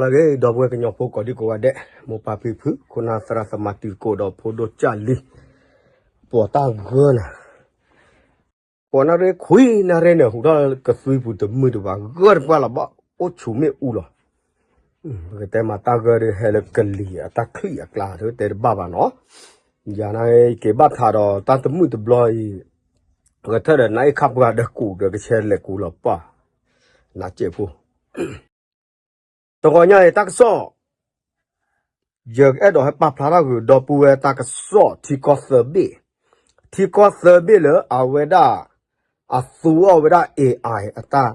လီၤလၢအဂ့ၤ ဒီပုၢ်ဝဲၢ်ကညီဖိကိးဒံကိးဂၤဒဲး, မိၢ်ပၢ်ဖံဖု ခိၣ်နၢ်သရၣ်သမါတံၤသကိးဒီးဖိဒိၣ်ကၢ်လံၤ, ပှၤတၢ်ဂၢၢ်နၤ, ကိးနၣ်ရ့ခွံနၣ်ရ့န့ၣ် ဟူးထီၣ်ကသွံပူၤတမုာ်တဘၣ် ဂၢၢ်တပှၢ်လီၤဘၣ် အိၣ်ဆူၣ်မ့ၣ်အူလီၤ. ပကတဲမးတၢ်ဂၢၢ်ဒ်ဟဲလၢကလံၤအတၢ်ချံၣ်အကျါ တတဲတဘၣ်ဘၣ်နီၤ. ယၤန့ၣ်က့ၤဘၣ်ထးဒီးတၢ်တမုာ်တဘျီအံၤ, ပကထၢၣ်ဒီးနအ့ၣ်ခၣ်ပှၢ်ဒီးကူးဒီးကဆဲးလဲၤကူးလီၤပှၢ်, နးစဲးဖိ တဂီၤညါအံၤတၢ်ကစီၣ်, ယအဲၣ်ဒိးဟဲပာ်ဖျါထီၣ်ဂ့ၤ ဒီပုၢ်ဝဲၢ်တၢ်ကစီၣ်ထံကီၢ်သၢဘ့ၣ်, ထံကီၢ်သၢဘ့ၣ်လၢအဝဲဒၣ် အသူအီၤဝဲဒၣ် AI အတၢ်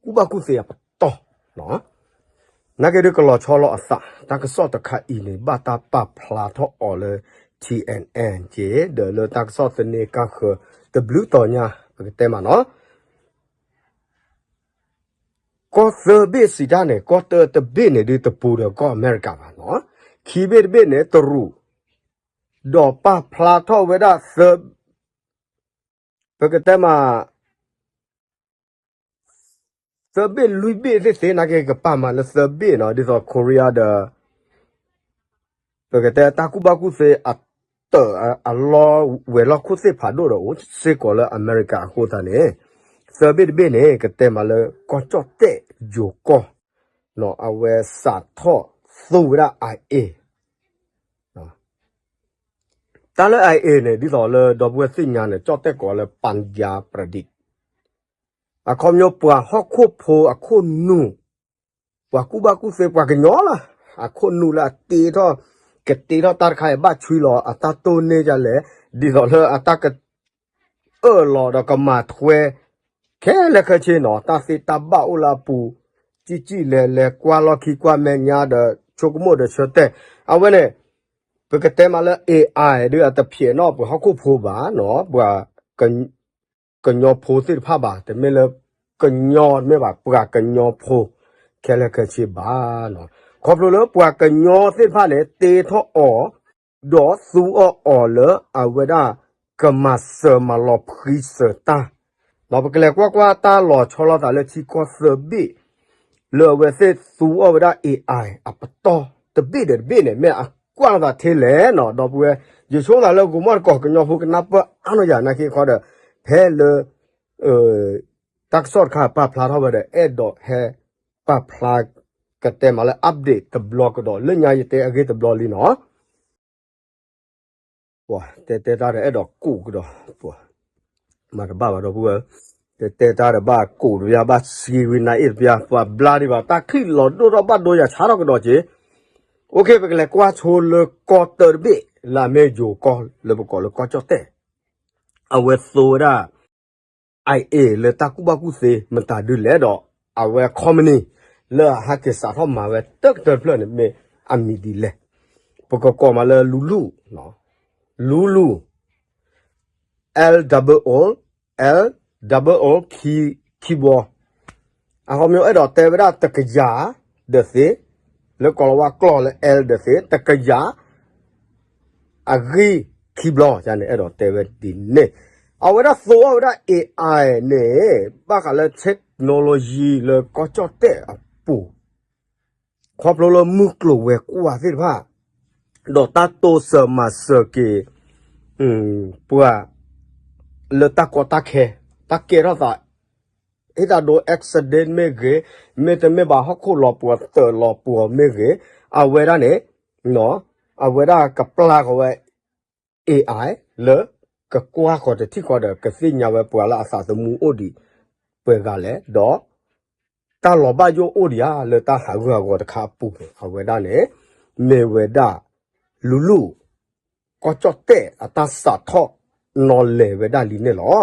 ကူၣ်ဘၣ်ကူၣ်သ့အပတီၢ်, နာ်က့ဒ်ကလီၤဆီလီၤအသး တၢ်ကစီၣ်တခါအံၤန့ၣ် ဘၣ်တၢ်ပာ်ဖျါထီၣ်အီၤလၢ T N N က့ၤ ဒီးလၢတၢ်ကစီၣ်သန့ကါဃၢၤ တဘျုးတီၤညါ ပကတဲမးနီၤ. ကီၢ်သၢဘ့ၣ်စံးတၢ်န့ၣ် ကီၢ်တၢတဘ့ၣ်န့ၣ်ဒ်တပူၤဒီးကီၢ်အမဲရကၤဘၣ်နီၤ, ခံဘ့ၣ်တဘ့ၣ်န့ၣ်တရူး, ဒီးပာ်ဖျါထီၣ်ဝဲဒၣ်သၢ, ပကတဲမး သၢဘ့ၣ်လွံၢ်ဘ့ၣ်သ့ၣ်သ့ၣ် နာ်က့ကပာ်မးလၢသၢဘ့ၣ်နီၤ ဒ်သိး Korea ဒီး ပကတဲတၢ်ကူၣ်ဘၣ်ကူၣ်သ့အတၢ်အလီၢ်ဝဲၤလီၢ်ခိၣ်သ့ၣ်ဖးဒိၣ်ဒီးအိၣ်စ့ၢ်ကီးလၢအမဲရကၤအဃိသတးန့ၣ်, သၢဘ့ၣ်တဘ့ၣ်န့ၣ် ကတဲမးလၢကီၢ်ကၠီၣ်တဲၣ်ယိၤကီၢ်, အဝဲစးထီၣ်သူဝဲဒၣ် IA တၢ်လၢ IA န့ၣ် ဒ်သိးလၢဒီပုၢ်ဝဲၢ်သ့ၣ်ညါန့ၣ် ကၠီၣ်တဲၣ်ကိးလၢ Punjab Pradesh အခီပညီပှၤဟီၣ်ခိၣ်ဖိအခိၣ်နူာ်, ပှၤကူၣ်ဘၣ်ကူၣ်သ့ပှၤကညီလီၤ, အခိၣ်နူာ်လၢအတ့ထီၣ်, ကတ့ထီၣ်တၢ်တခါအံၤဘၣ်ဆွံလီၤ အတၢ်တိၢ်န့ၢ်ဒ်လဲၣ်, ဒ်သိးလၢအတၢ်က အၢၣ်လီၤဒီးကမၤထွဲ ခဲလၢာ်ခဲဆ့နီၤ တၢ်သ့တၢ်ဘၣ်အိၣ်လၢအပူၤ, ကံၣ်ကံၣ်လဲၤလဲၤကွၢ်လီၢ်ခံကွၢ်မဲာ်ညါဒီးဆိကမိၣ်ဒီးဆၢတဲာ်, အဝဲန့ၣ် ပကတဲမးလၢ AI ဒ်အတဖျဲးနီၣ်ပှၤဟီၣ်ခိၣ်ဖိဘၣ်နီၤ, ပှၤ ကညီဖိသ့ၣ်တဖၣ်ဘၣ်, တမ့ၢ်လၢကညီတမ့ၢ်ဘၣ်, ပှၤကညီဖိခဲလၢာ်ခဲဆ့ဘၣ်နီၤ, ခီဖျိလၢပှၤကညီသ့ၣ်တဖၣ်န့ၣ် တ့ထီၣ်အီၤ ဒီးသူအီၤအီၤလၢအဝဲဒၣ်ကမၤစၢၤမၤလီၤဖှံစၢၤတၢ်, ဒီးပကလဲၤကွၢ်ကွၢ်တၢ်လီၤဆီလိာ်သးလၢထံကီၢ်သၢဘ့ၣ် လၢအဝဲသ့ၣ်သူအီၤဝဲဒၣ် AI အပတီၢ်တဘ့ၣ်ဒီးတဘ့ၣ်န့ၣ် မ့ၢ်အကွၢ်လိာ်သးထဲလဲၣ်နီၤ, ဒီပုၢ်ဝဲၢ်, ယဆိကမိၣ်သးလၢဂိၤမီၣ်တကိးကညီဖိကနၢ်ပၢၢ်အါနီၢ်ယၤနာ်က့ခီဒီး, ဖဲလၢ တၢ်ကစီၣ်တခါပာ်ဖျါထီၣ်ဝဲဒီး အဲၣ်ဒိးဟဲပာ်ဖျါ ကတဲမးလၢ update တဘျီကဒီး လၢညါယတဲအဂ့ၢ်တဘျီလံနီၤ. ပှၤတဲတဲတၢ်ဒီးအဲၣ်ဒိးကူးကဒီး, ပှၤ မၤတဘၣ်ဘၣ်ဒီပုၢ်ဝဲၢ်, တဲတဲတၢ်ဒီးဘၣ်ကူးတပျၢ် ဘၣ်စံဝံနၤအ့ၣ်တပျၢ် ပှၤဘျါဒံးဘၣ် တၢ်ချံၣ်လီၤဒိၣ်ထီၣ်ဘၣ်ဒိယၤဆါထီၣ်ကဒီးက့ၤ, OK ပကလဲၤကွၢ်ဆိလၢကီၢ်တၢတဘ့ၣ် လၢအမ့ၢ်ယိၤကီၢ်လၢပကိးလၢကီၢ်ကၠီၣ်တဲၣ်, အဝဲသိဝဲဒၣ် IA လၢတၢ်ကူၣ်ဘၣ်ကူၣ်သ့မတၤဒုလဲၣ်ဒီး အဝဲ company လၢအဟဲက့ၤစးထီၣ်မၤဝဲတၢ်ကတၢၢ်တဖျၢၣ်န့ၣ်မ့ၢ်အမံၤဒ်လဲၣ်, ပကကိးမးလၢ Lulu, Lulu, L double O, L double O ခံဘီ, အခီပညီအဲၣ်ဒိးတဲဝဲဒၣ်တကယၤ ဒီးသ့, လၢကိၤလၤဝါကျိာ်လၢ L ဒီးသ့ တကယၤ အဂံၢ်ခံဘျီန့ၣ် အဲၣ်ဒိးတဲဝဲဒ်န့ၣ်, အဝဲဒၣ်သိအီၤဝဲဒၣ် AI န့ၣ် ဘၣ်ဃးလၢ technology လၢကီၢ်ကၠီၣ်တဲၣ်အပူၤ, ခီဖျိလၢမုၢ်ကျိၤဝဲၤကွာ်သ့ၣ်တဖၣ် ဒီးတၢ်တိစၢၤမၤစၢၤက့ၤ ပှၤ လၢတၢ်ကီတၢ်ခဲ တၢ်ကဲထီၣ်သး ဟ့ၣ်တၢ်ဒိ accident မ့ၢ်ဂ့ၤ, မ့တမ့ၢ်ဘၣ်ဟီၣ်ခိၣ်လီၤပှီၤ သၢးလီၤပှီၤမ့ၢ်ဂ့ၤ, အဝဲဒၣ်န့ၣ် အဝဲဒၣ်ကပျၢ်ဃီၤဝဲ AI လၢကကွၢ်ဃီၤတထံၣ်ဃီဒီး ကသ့ၣ်ညါဝဲပှၤလၢအသးသမူအိၣ်ဒံးပှဲၤဂၤလဲၣ်, ဒီး တၢ်လီၤဘၣ်ယိၣ်အိၣ်ဒံးဧါ လၢတၢ်ဟးဂူာ်ဟးဂီၤတခါအပူၤန့ၣ် အဝဲဒၣ်န့ၣ် မ့ၢ်ဝဲဒၣ် လူလူ ကီၢ်ကၠီၣ်တဲၣ်အတၢ်စးထီၣ်နီၤလဲၤဝဲဒၣ်လံန့ၣ်လီၤ.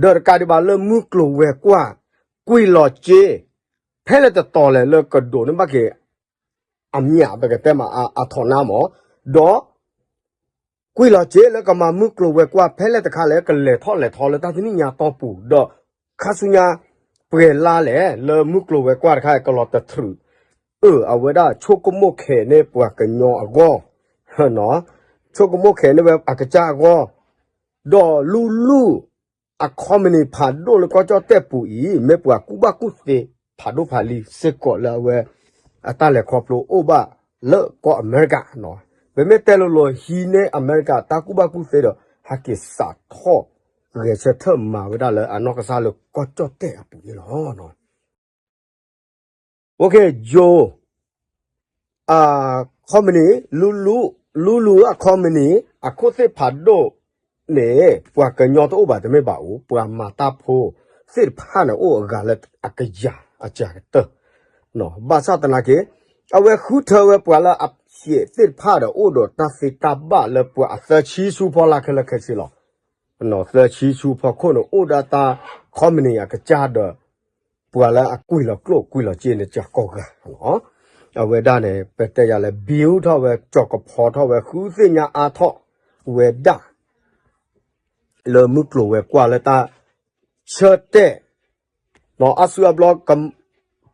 ဒီးတကးဒံးဘၣ်လၢမုၢ်ကျိၤဝဲၤကွာ် ကွံာ်လီၤစ့ ဖဲလဲၣ်တတီၤလဲၣ်လၢကဒိးန့ၢ်ဘၣ်က့ၤ အမျး ပကတဲမး အထီၣ်နါမး, ဒီး ကွံာ်လီၤစ့လၢကမၤမုၢ်ကျိၤဝဲၤကွာ်ဖဲလဲၣ်တခါလဲၣ် ကလဲၤထီၣ်လဲၤထီလၢတၢ်တနံၣ်ညါတီၢ်ပူၤ ဒီးခါဆူညါ ပှဲၤလါလဲၣ် လၢမုၢ်ကျိၤဝဲၤကွာ်တခါ ကလီၤတထြုး အၢ အဝဲဒၣ်ဆိကမိၣ်ခဲးန့ၢ်ပှၤကညီအဂီၢ်, ဆိကမိၣ်ခဲးန့ၢ်ဝဲအကစၢ်အဂီၢ်, ဒီးလူလူ အ company ဖးဒိၣ်လၢကီၢ်ကၠီၣ်တဲၣ်ပူၤအံၤ မ့ၢ်ပှၤကူၣ်ဘၣ်ကူၣ်သ့ဖးဒိၣ်ဖးလံၤစ့ၢ်ကီးလၢအဝဲ အတၢ်လဲၤခီဖျိအိၣ်ဘၣ်လၢကီၢ်အမဲရကၤနီၤ. ပမ့ၢ်တဲလိၤလိၤ ဟံးန့ၢ်အမဲရကၤတၢ်ကူၣ်ဘၣ်ကူၣ်သ့ဒီး ဟဲက့ၤစးထီၣ် ဂဲၤဆၢထၢၣ်မၤဝဲဒၣ်လၢအနီၢ်ကစၢ်လၢကီၢ်ကၠီၣ်တဲၣ်အပူၤန့ၣ်လီၤ. အိၣ်ခ့ ယိၤ အခီပနံၣ် လူလူ လူလူ အခီပနံၣ် အခိၣ်သ့ၣ်ဖးဒိၣ်န့ၣ် ပှၤကညီတအိၣ်ဘၣ်တမ့ၢ်ဘၣ်အိၣ် ပှၤမၤတၢ်ဖိသ့ၣ်တဖၣ်န့ၣ် အိၣ်အဂၤလၢအကယၤအစှၤကတၢၢ် ဘၣ်ဆၣ်သနာ်က့ အဝဲဃုထၢဝဲပှၤလၢအဖျဲးသ့ၣ်တဖၣ်ဒီး အိၣ်ဒီးတၢ်သ့တၢ်ဘၣ်လၢပှၤအသၢဆံဆူဖီလာ်ခဲလၢာ်ခဲဆ့လီၤ. သၢဆံဆူဖီခိၣ်န့ၣ် အိၣ်ဒၣ်တၢ် ခီပနံၣ်အကစၢ်ဒီး ပှၤလၢအကွံာ်လီၤကျိၣ်ကွံာ်လီၤစ့န့ၣ် ကကိးဂၤလီၤ. အဝဲဒၣ်န့ၣ် ပတဲယၤလၢ build ထီၣ်ဝဲ ကၠီၤကဖီထီၣ်ဝဲ ဃုသ့ၣ်ညါအါထီၣ်ဝဲဒၣ် လၢမုၢ်ကျိၤဝဲၤကွာ်လၢတၢ်ဆၢတဲာ် အါစုအါဘျီ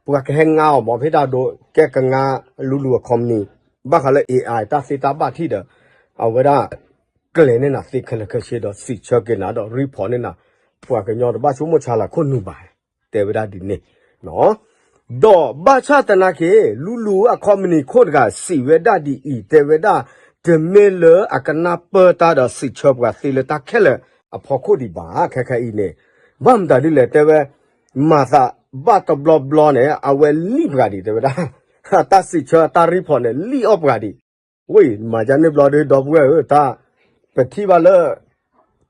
ပှၤကဟဲငါအီၤမ့ၢ် ဖဲဒၣ်ဒိ ကဲကငါ လူလူအခီပနံၣ် ဘၣ်ဃးလၢ AI တၢ်သ့တၢ်ဘၣ်ထံၣ်ဒီး အဝဲဒၣ် ကျဲၤန့ၢ်နၤသ့ခဲလၢာ်ခဲဆ့ဒီး စံးဆၢက့ၤနၤဒီး report န့ၢ်နၤ ပှၤကညီတဘၣ်ဆိကမိၣ်ဆါလၢခိၣ်နူာ်ဘၣ် တဲဝဲဒၣ်ဒ်န့ၣ် ဒီးဘၣ်ဆၣ်သနာ်က့ လူလူအခီပနံၣ်ခိၣ်တဂၤစံးဝဲဒၣ်ဒ်အံၤ တဲဝဲဒၣ် တမ့ၢ်လၢအကနၢ်ပၢၢ်တၢ်ဒီးစံးဆၢပှၤသ့လၢတၢ်ခဲလၢာ်အဖီခိၣ်ဒံးဘၣ် ခဲခါအံၤန့ၣ် ဘၣ်မတၤဒ်လဲၣ်တဲဝဲ မၤသးဘၣ်တဘျီဘျီန့ၣ် အဝဲလံၣ်ပှၤဒံး တဲဝဲဒၣ် တၢ်စံးဆၢတၢ် report န့ၣ် လံၣ်အီၣ်ပှၤဒံး ဝံၤ မၤဒ်န့ၣ်ဘျီဒီး ဒီပုၢ်ဝဲၢ်ဧၢ တၢ် ပထံၣ်ဘၣ်လၢ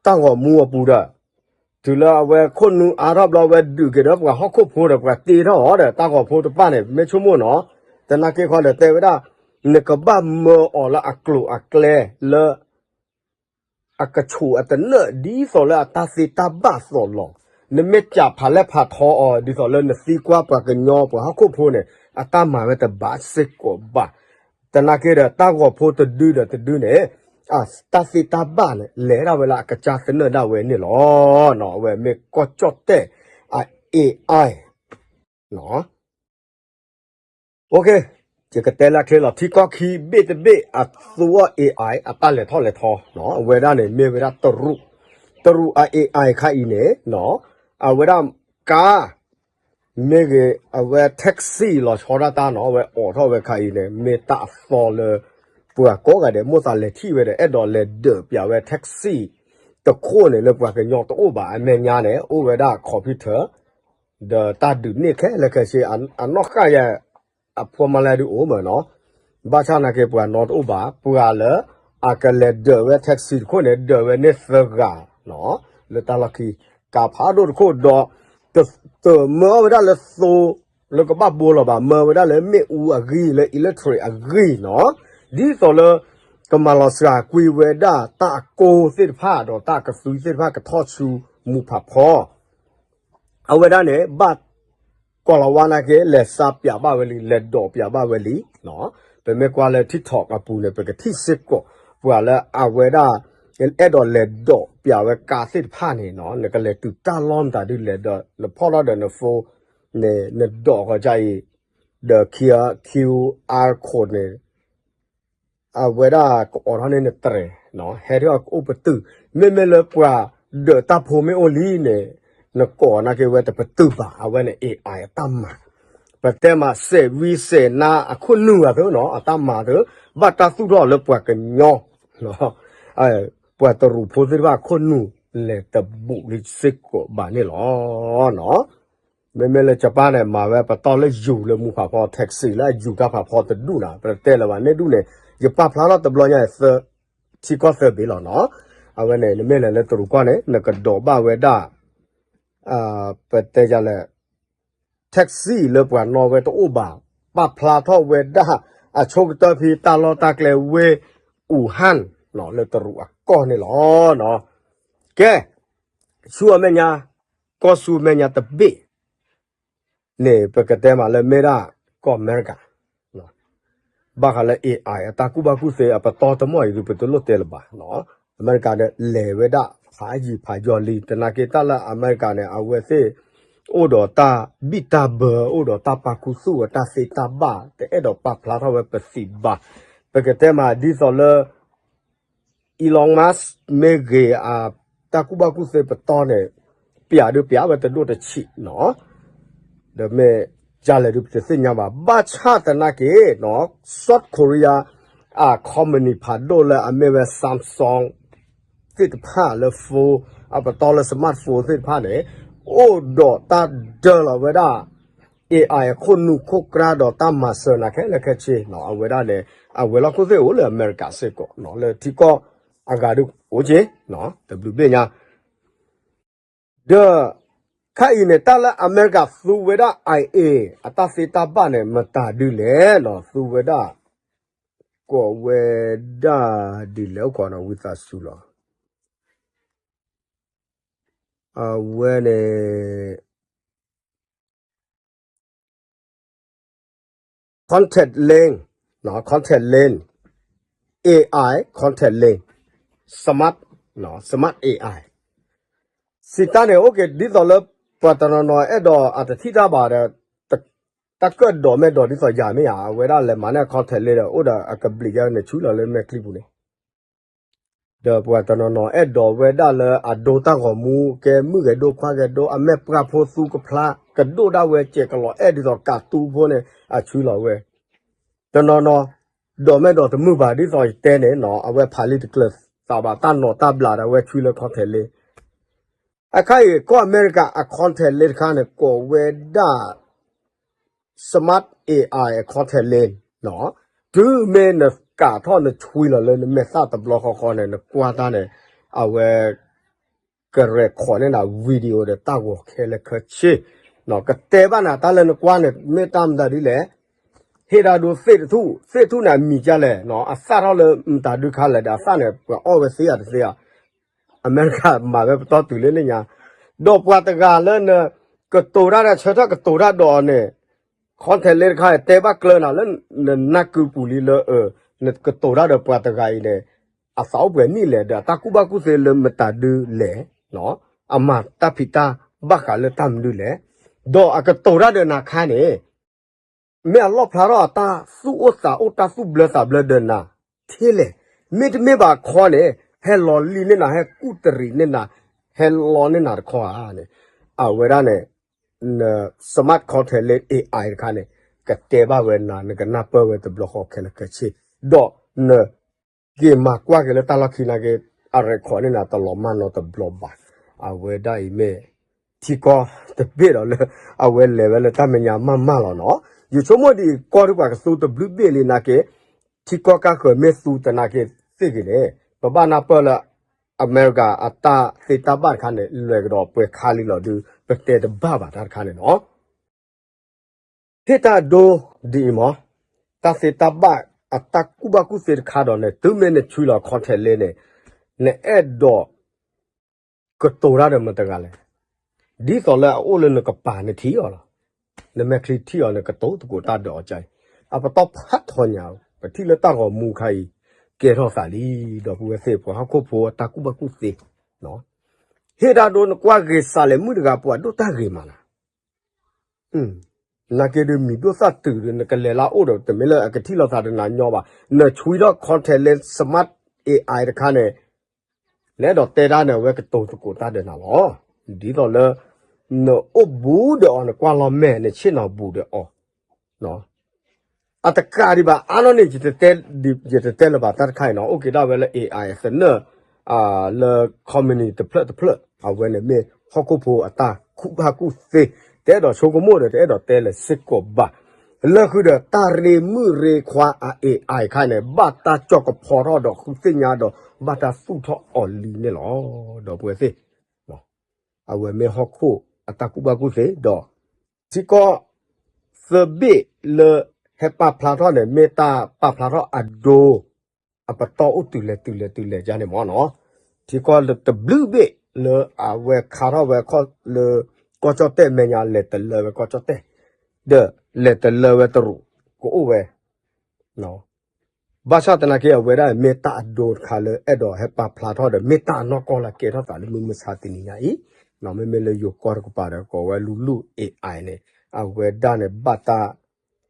တၢ်ဂီၤမူအပူၤဒီး တုၤလၢအဝဲခိၣ်နူာ်အါထီၣ်ဘျီ အဝဲဒုးက့ၤဒီးပှၤဟီၣ်ခိၣ်ဖိဒီး ပှၤတ့ထီၣ်အီၤဒီး တၢ်ဂီၤဖိတဖၣ်န့ၣ် မ့ၢ်ဆိကမိၣ်နီၤ သနာ်က့ခီဒီးတဲဝဲဒၣ် နကဘၣ်မၢအီၤလၢအကျိၤအကျဲလၢ အကဆူးအတနၢၣ် ဒ်သိးလၢအတၢ်သ့တၢ်ဘၣ်သိးလီၤ. နမ့ၢ်ကးဖးလဲၢ်ဖးထီအီၤ ဒ်သိးလၢနသံကွၢ်ပှၤကညီပှၤဟီၣ်ခိၣ်ဖိန့ၣ် အတၢ်မၤဝဲတဘၣ်စ့ၢ်ကီးဘၣ်. သနာ်က့ဒီး တၢ်ဂီၤဖိတဒုဒီးတဒုန့ၣ် တၢ်သ့တၢ်ဘၣ်န့ၣ် လဲၤဒၣ်ဝဲလၢအကစၢ်သနၢၣ်ဒၣ်ဝဲန့ၣ်လီၤ. အဝဲမ့ၢ်ကီၢ်ကၠီၣ်တဲၣ် အ AI န့ၣ် ယကတဲလၢချ့လီၤ ထံကီၢ်ခံဘ့ၣ်တဘ့ၣ်အသူအီၤ AI အတၢ်လဲၤထီၣ်လဲၤထီ အဝဲဒၣ်န့ၣ် မ့ၢ်ဝဲဒၣ်တရူး တရူးအ AI ခါအံၤန့ၣ် အဝဲဒၣ်ကါ မ့ၢ်ဂ့ၤ အဝဲ taxi လီၤဆီဒၣ်တၢ်နီၤ အဝဲအိးထီၣ်ဝဲခါအံၤန့ၣ် မ့ၢ်တၢ်အသီလၢ ပှၤကိးဂၤဒဲး မိၣ်သးလဲၤထံၣ်ဝဲဒီး အဲၣ်ဒိးလဲၤဒၢးပၠးဝဲ taxi တခိၣ်န့ၣ် လၢပှၤကညီတအိၣ်ဘၣ်အမဲာ်ညါန့ၣ် အိၣ်ဝဲဒၣ် computer ဒီးတၢ်ဒုးန့ၢ်ခဲလၢာ်ခဲဆ့ အနီၢ်ဃၣ်ယဲ အဖိမါလဲဒုးအိၣ်မးနီၤ ဘၣ်ဆၣ်သနာ်က့ ပှၤနီတအိၣ်ဘၣ် ပှၤလၢအကလဲၤဒၢးဝဲ taxi တခိၣ်န့ၣ် ဒၢးဝဲန့ၢ်သၢဂၤ လၢတၢ်လီၢ်ခံ ကါဖးဒိၣ်တခိၣ်ဒီး တမၢအီၤဝဲဒၣ်လၢသိ လၢကဘၣ်ဘိလီၤဘၣ် မၢဝဲဒၣ်လၢမ့ၣ်အူအဂံၢ် လၢ electric အဂံၢ်နီၤ ဒ်သိးလၢ ကမၤလီၤစှၤကွံာ်ဝဲဒၣ်တၢ်အကိသ့ၣ်တဖၣ် ဒီးတၢ်ကသွံသ့ၣ်တဖၣ်ကထီၣ်ဆူမူၤဖးဖီ အဝဲဒၣ်န့ၣ် ဘၣ်ကိးလီၤဝါသနာ်က့ လဲၤစါပၠးဘၣ်ဝဲလံ လဲၤဒိးပၠးဘၣ်ဝဲလံ. ပမ့ၢ်ကွၢ်လၢ TikTok အပူၤန့ၣ် ပကထံၣ်စ့ၢ်ကီး ပှၤလၢအဝဲဒၣ် အဲၣ်ဒိးလဲၤဒိးပၠးဝဲကါသ့ၣ်တဖၣ်န့ၣ်နီၤ နကလဲၤတုၤတၢ်လီၢ်မတၤဒ်လဲၣ်ဒီး နဖီၣ်ထီၣ်ဒီးန phone န့ၣ် နဒိးဃီၤဒ်အံၤ ဒီး QR code န့ၣ် အဝဲဒၣ်ကအိးထီၣ်န့ၢ်နတြဲၤ ဟဲထီၣ်အိၣ်ပတုာ် မ့မ့ၢ်လၢပှၤဒၢးတၢ်ဖိမ့ၢ်အိၣ်လံန့ၣ် နကိးနာ်က့ဝဲတပတုာ်ဘၣ် အဝဲန့ၣ် AI အတၢ်မၤ ပတဲမးစဲးဝံစဲးနါအခိၣ်နူာ်အသိးနီၤ အတၢ်မၤအသိး ဘၣ်တၢ်သူၣ်ထီၣ်လၢပှၤကညီ ပှၤတရူးဖိသ့ၣ်တဖၣ်အခိၣ်နူာ် လဲၤတဘူးလံစ့ၢ်ကီးဘၣ်န့ၣ်လီၤ. မ့မ့ၢ်လၢ Japan န့ၣ် မၤဝဲပတီၢ်လၢယူၤလၢမူၤဖးဖီ taxi လၢအယူၤတၢ်ဖးဖီတဒူၣ်နီၤ ပတဲလၢၤဘၣ်န့ၣ်ဒူၣ်န့ၣ် ယပာ်ဖျါထီၣ်တဘျီညါ ထံကီၢ်သၢဘ့ၣ်လီၤနီၤ အဝဲန့ၣ် နမ့ၢ်လဲၤလၢတရူးကီၢ်န့ၣ် နကဒိးဘၣ်ဝဲဒၣ် ပတဲယၤလဲၣ် taxi လၢပှၤနီၣ်ဝဲတအိၣ်ဘၣ် ပာ်ဖျါထီၣ်ဝဲဒၣ် အဆိကတၢၢ်ဖဲတၢ်လီၢ်တၢ်ကျဲဝ့ၢ် Wuhan လၢတရူးအကီၢ်န့ၣ်လီၤ. ကဲ ဆူအမဲာ်ညါ ကီၢ်ဆူအမဲာ်ညါတဘ့ၣ် န့ၣ် ပကတဲမးလၢမ့ၢ်ဒၣ် ကီၢ်အမဲရကၤ ဘၣ်ဃးလၢ AI အတၢ်ကူၣ်ဘၣ်ကူၣ်သ့အပတီၢ်တမီၢ်အံၤဒုး ပတလိၣ်တဲလၢၤဘၣ်. အမဲရကၤဒီး လဲၤဝဲဒၣ်ဖးယံၤဖးယီၤလံ သနာ်က့တၢ်လၢအမဲရကၤန့ၣ် အဝဲသ့ၣ် အိၣ်ဒီးတၢ်ဘံၣ်တၢ်ဘၢ အိၣ်ဒီးတၢ်ပာ်ခူသူၣ်အတၢ်သ့တၢ်ဘၣ် တအဲၣ်ဒိးပာ်ဖျါထီၣ်ဝဲပသံးဘၣ်. ပကတဲမးဒ်သိးလၢ Elon Musk မ့ၢ်ဂ့ၤ အတၢ်ကူၣ်ဘၣ်ကူၣ်သ့ပတီၢ်န့ၣ် ပျးဒုးပျးဝဲတဒိၣ်တဆံးနီၤ ဒီးမ့ၢ် ဒ်လဲၣ်ဒုးပတသ့ၣ်ညါဘၣ်. ဘၣ်ဆၣ်သနာ်က့ South Korea အ company ဖးဒိၣ်လၢအမ့ၢ်ဝဲ Samsung သ့ၣ်တဖၣ်လၢ phone အပတီၢ်လၢ smartphone သ့ၣ်တဖၣ်န့ၣ် အိၣ်ဒီးတၢ်ဒၢလီၤဝဲဒၣ် AI အခိၣ်နူာ်ခိၣ်ကြါဒီးတၢ်မၤစၢၤနၤခဲလၢာ်ခဲဆ့ အဝဲဒၣ်န့ၣ် အဝဲၤလီၢ်ခိၣ်သ့ၣ်အိၣ်လၢအမဲရကၤစ့ၢ်ကီး လၢထံကီၢ်အဂၤဒုးအိၣ်က့ၤ တဘျုးဘ့ၣ်ညါ ဒီး ခါအံၤန့ၣ် တၢ်လၢအမဲရကၤသူဝဲဒၣ် IA အတၢ်သ့တၢ်ဘၣ်န့ၣ် မတၤဒုလဲၣ်နီၤ သူဝဲဒၣ် ကိးဝဲဒၣ်ဒ်လဲၣ် အိၣ်ခိးနီၤ ဝံသးစူၤလီၤ အဝဲန့ၣ် contact lens, contact lens, AI contact lens, smart, smart AI စံးတၢ်န့ၣ် အိၣ်က့ၤ ဒ်သိးလၢ ပှၤတနီၤနီၤအဲၣ်ဒိးအတထံၣ်တၢ်ဘၣ်ဒီး တၢ်ကၢၣ်ဒိးမဲာ်ဒိးဒ်သိးယၤမ့ၢ်ဧါ အဝဲဒၣ်လဲၤမၤန့ၢ် contact lens ဒီး အိၣ်ဒီးအကဘျံးယါန့ၣ် ဆှံလီၤလၢမဲာ်ချံပူၤန့ၣ် ဒီးပှၤတနီၤနီၤအဲၣ်ဒိးဝဲဒၣ်လၢအဒိတၢ်ဂီၤမူ ကဲမုၣ်ဂဲၤဒိခွါဂဲၤဒိ အမဲာ်ပှၢ်ဖိသူကဖျါ ကဒိၣ်ဒၣ်ဝဲ ကဲကလီၤအဲၣ်ဒ်သိး cartoon ဖိန့ၣ် အဆှံလီၤဝဲ တနီၤနီၤ ဒိးမဲာ်ဒိးတမုာ်ဘၣ် ဒ်သိးယတဲန့ၣ်နီၤ အဝဲဖးလံာ်တကျၢၤသးဘၣ် တၢ်နီၤတၢ်ဘျးဒီး အဝဲဆှံလၢ contact lens အခါအံၤ ကီၢ်အမဲရကၤအ contact lens တခါန့ၣ် ကိးဝဲဒၣ် Smart AI contact lens နီၤ တုၤမ့ၢ်နကးထီၣ်နဆွံလီၤလၢနမဲာ်သၣ်တဘျီဃီဃီန့ၣ် နကွၢ်တၢ်န့ၣ် အဝဲ ကrecordန့ၢ်နၤ video ဒီးတၢ်ဂီၤခဲလၢာ်ခဲဆ့ ကတဲဘၣ်နၤတၢ်လၢနကွၢ်န့ၣ် မ့ၢ်တၢ်မတၤဒ်လဲၣ် ဟ့ၣ်ဒၣ်ဒိသ့ၣ်တထူၣ် သ့ၣ်တထူၣ်န့ၣ်အမံၤကလဲၣ် အသၣ်ထီၣ်လၢမတၤဒုခါလဲၣ်ဒီး အသၣ်န့ၣ် ပှၤအီၣ်ဝဲသ့ဧါတသ့ဧါ အမဲရကၤမၤဝဲပတီၢ်တုၤလၢန့ၣ်ညါ ဒီးပှၤတဂၤလၢန ကတိၤတၢ်ဒီး ဆၢထၢၣ်ကတိၤတၢ်ဒီးန့ၣ် contact lens တခါ တဲဘၣ်ကျၢၤနၤလၢ နနၢ်ကုပူၤလံလၢ နကတိၤတၢ်ဒီးပှၤတဂၤအံၤန့ၣ် အသးအိၣ်ပှဲၤနံၣ်လဲၣ် ဒီးအတၢ်ကူၣ်ဘၣ်ကူၣ်သ့လၢမတၤဒုလဲၣ် အမၤတၢ်ဖံးတၢ်ဘၣ်ဃးလၢတၢ်မနုၤလဲၣ် ဒီးအကတိၤတၢ်ဒီးနၤခါန့ၣ် မ့ၢ်အလီၣ်ဖျါထီၣ်အတၢ်သူၣ်အိၣ်သးအိၣ် တၢ်သူၣ်ဘျၢသးဘျၢဒီးနၤ ထဲလဲၣ် မ့တမ့ၢ်ဘၣ်ခီန့ၣ် ဟဲလီၤလံန့ၢ်နၤ ဟဲကူၣ်တရံးန့ၢ်နၤ ဟဲလီန့ၢ်နၤတခီဧါန့ၣ် အဝဲဒၣ်န့ၣ် န smart contact lens AI တခါန့ၣ် ကတဲဘၣ်ဝဲနၤ နကနၢ်ပၢၢ်ဝဲတဘျီဃီခဲလၢာ်ခဲဆ့ ဒီးန က့ၤမၤကွၢ်က့ၤလၢတၢ်လီၢ်ခံနာ်က့ အrecordန့ၢ်နၤ တလီၤမၢ်နီတဘျီဘၣ်. အဝဲဒၣ်အံၤမ့ၢ် ထံကီၢ်တဘ့ၣ်ဒီးလၢ အဝဲလဲၤဝဲလၢတၢ်မဲာ်ညါမးမးလီၤနီၤ. ယဆိကမိၣ်ဒ်အံၤ ကီၢ်တပှၤကသူတဘျုးဘ့ၣ်လံနာ်က့ ထံကီၢ်ကါဃၢၤမ့ၢ်သူတနာ်က့သ့ၣ်ဂ့ၤန့ၣ် ပဘၣ်နၢ်ပၢၢ်လၢ အမဲရကၤအတၢ်သ့တၢ်ဘၣ်တခါန့ၣ် လဲၤကဒီးပှဲၤခါလံလီၤဒုး ပတဲတဘၣ်ဘၣ်တၢ်တခါန့ၣ်နီၤ. ဟ့ၣ်တၢ်ဒိဒ်အံၤမး, တၢ်သ့တၢ်ဘၣ်အတၢ်ကူၣ်ဘၣ်ကူၣ်သ့တခါဒီးန့ၣ် တုၤမ့ၢ်နဆွံလီၤ contact lens န့ၣ် နအဲၣ်ဒိး ကတိၤတၢ်ဒီးမတၤတဂၤလဲၣ်. ဒ်သိးလၢအအိၣ်လၢနကပၤနထံၣ်အီၤလီၤ. နမဲာ်ချံထံၣ်အီၤန့ၣ် ကတိၤသကိးတၢ်ဒီးအီၤကါအံၤ, အပတီၢ်ဖးထီညါ, ပထံၣ်လၢတၢ်ဂီၤမူခါအံၤ ကဲထီၣ်သးလံ, ဒီပုၢ်ဝဲၢ်သ့ၣ် ပှၤဟီၣ်ခိၣ်ဖိအတၢ်ကူၣ်ဘၣ်ကူၣ်သ့ ဟ့ၣ်တၢ်ဒိနကွၢ်ဂ့ၤစးလဲၣ် မုၣ်တဂၤပှၤဒိၣ်တၢ်ဂ့ၤမးနၤ နာ်က့ဒုးမံၤဒိၣ်သၣ်တုၤဒီး နကလဲၤလၢအအိၣ်ဒီး တမ့ၢ်လၢအကထံၣ်လိာ်သးဒီးနၤညီဘၣ်, နဆွံထီၣ် contact lens smart AI တခါန့ၣ်, နအဲၣ်ဒိးတဲတၢ်န့ၣ် အဝဲကတိၤသကိးတၢ်ဒီးနၤလီၤ. ဒ်သိးလၢ နအိၣ်ဘူးဒီးအီၤ နကွၢ်လီၤမဲာ် နဆ့ၣ်နီၤဘူးဒီးအီၤ အတကးဒံးဘၣ် အါနီၢ်န့ၣ် ယတတဲလၢၤဘၣ်တၢ်တခါအံၤနီၤ, အိၣ်က့ၤဒၣ်ဝဲလၢ AI သနၢၣ် လၢ company တဖျၢၣ်တဖျၢၣ် အဝဲန့ၣ်မ့ၢ်ဟီၣ်ခိၣ်ဖိအတၢ်ကူၣ်ဘၣ်ကူၣ်သ့, တအဲၣ်ဒိးဆိကမိၣ်ဒီး တအဲၣ်ဒိးတဲလၢၤစ့ၢ်ကီးဘၣ်. လၢဃုာ်ဒီးတၢ်ရ့မုၣ်ရ့ခွါအ AI ခါန့ၣ် ဘၣ်တၢ်ကၠီၣ်ကဖီထီၣ်ဒီးဃုသ့ၣ်ညါဒီး ဘၣ်တၢ်သူၣ်ထီၣ်အီၤလံန့ၣ်လီၤ. ဒီပုၢ်ဝဲၢ်သ့ၣ် အဝဲမ့ၢ်ဟီၣ်ခိၣ်အတၢ်ကူၣ်ဘၣ်ကူၣ်သ့ဒီး ထံကီၢ်သၢဘ့ၣ်လၢဟဲပာ်ဖျါထီၣ်န့ၣ် မ့ၢ်တၢ်ပာ်ဖျါထီၣ်အဒိ အပတီၢ်အိၣ်တုၤလဲၤတုၤလဲၤတုၤလဲၤယါန့ၣ်မ့ၢ်နီၤ, ထံကီၢ်တဘျုးဘ့ၣ်လၢအဝဲခါထီၣ်ဝဲခီၣ်လၢ ကီၢ်ကၠီၣ်တဲၣ်မဲာ်ညါ လဲၤတလၢဝဲကီၢ်ကၠီၣ်တဲၣ်, ဒီးလဲၤတလၢဝဲတရူးကအိၣ်ဝဲ ဘၣ်ဆၣ်သနာ်က့ အဝဲဒၣ်မ့ၢ်တၢ်အဒိတခါလၢအဲၣ်ဒိးဟဲပာ်ဖျါထီၣ်ဒီး မ့ၢ်တၢ်အနီၢ်ကီၢ်လၢကဲထီၣ်သးလၢမုၢ်မဆါတနံၤညါအံၤ, မ့မ့ၢ်လၢယိၤကီၢ်တကပၤဒီး ကိးဝဲလူၤလူၤ AI န့ၣ် အဝဲဒၣ်န့ၣ် ဘၣ်တၢ်ဟ့ၣ်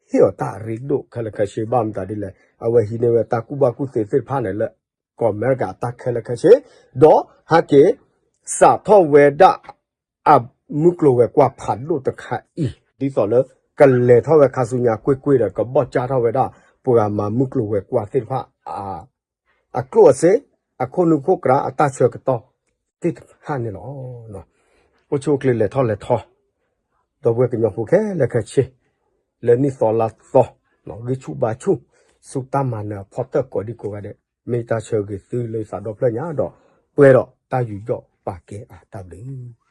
အီၤတၢ်အရ့ဒိၣ်ခဲလၢာ်ခဲဆ့ ဘၣ်မတၤဒ်လဲၣ်, အဝဲဟံးန့ၢ်ဝဲတၢ်ကူၣ်ဘၣ်ကူၣ်သ့သ့ၣ်တဖၣ်န့ၣ်လၢ ကီၢ်အမဲရကၤအတၢ်ခဲလၢာ်ခဲဆ့, ဒီးဟဲက့ၤ စးထီၣ်ဝဲဒၣ် အမုၢ်ကျိၤဝဲၤကွာ်ဖးဒိၣ်တခါအံၤ ဒ်သိးလၢ ကလဲၤထီၣ်ဝဲခါဆူညါကွ့ၢ်ကွ့ၢ်ဒီး ကဘီၣ်ကၢ်ထီၣ်ဝဲဒၣ် ပှၤမၤမုၢ်ကျိၤဝဲၤကွာ်သ့ၣ်တဖၣ် အကျိၣ်အစ့ အခိၣ်နူာ်ခိၣ်ကြး အတၢ်ဆၢကတီၢ်သ့ၣ်တဖၣ်န့ၣ်လီၤ. အိၣ်ဆူၣ်အိၣ်ချ့လဲၤထီၣ်လဲၤထီ ဒီပုၢ်ဝဲၢ်ကညီဖိခဲလၢာ်ခဲဆ့ လၢနံၣ်သီလါသီ ဂံၢ်ဆူၣ်ဘါဆူၣ် ဆူတၢ်မၤနၢၤအဖီတၢၣ်ကိးဒံကိးဂၤဒဲး မ့ၢ်တၢ်ဆၢဂ့ၤသုလၢယသးဒီဖျၢၣ်ညါဒီး ပှဲၤဒီးတၢ်ယူးယီၣ်ပာ်ကဲအတၢ်ဘျုး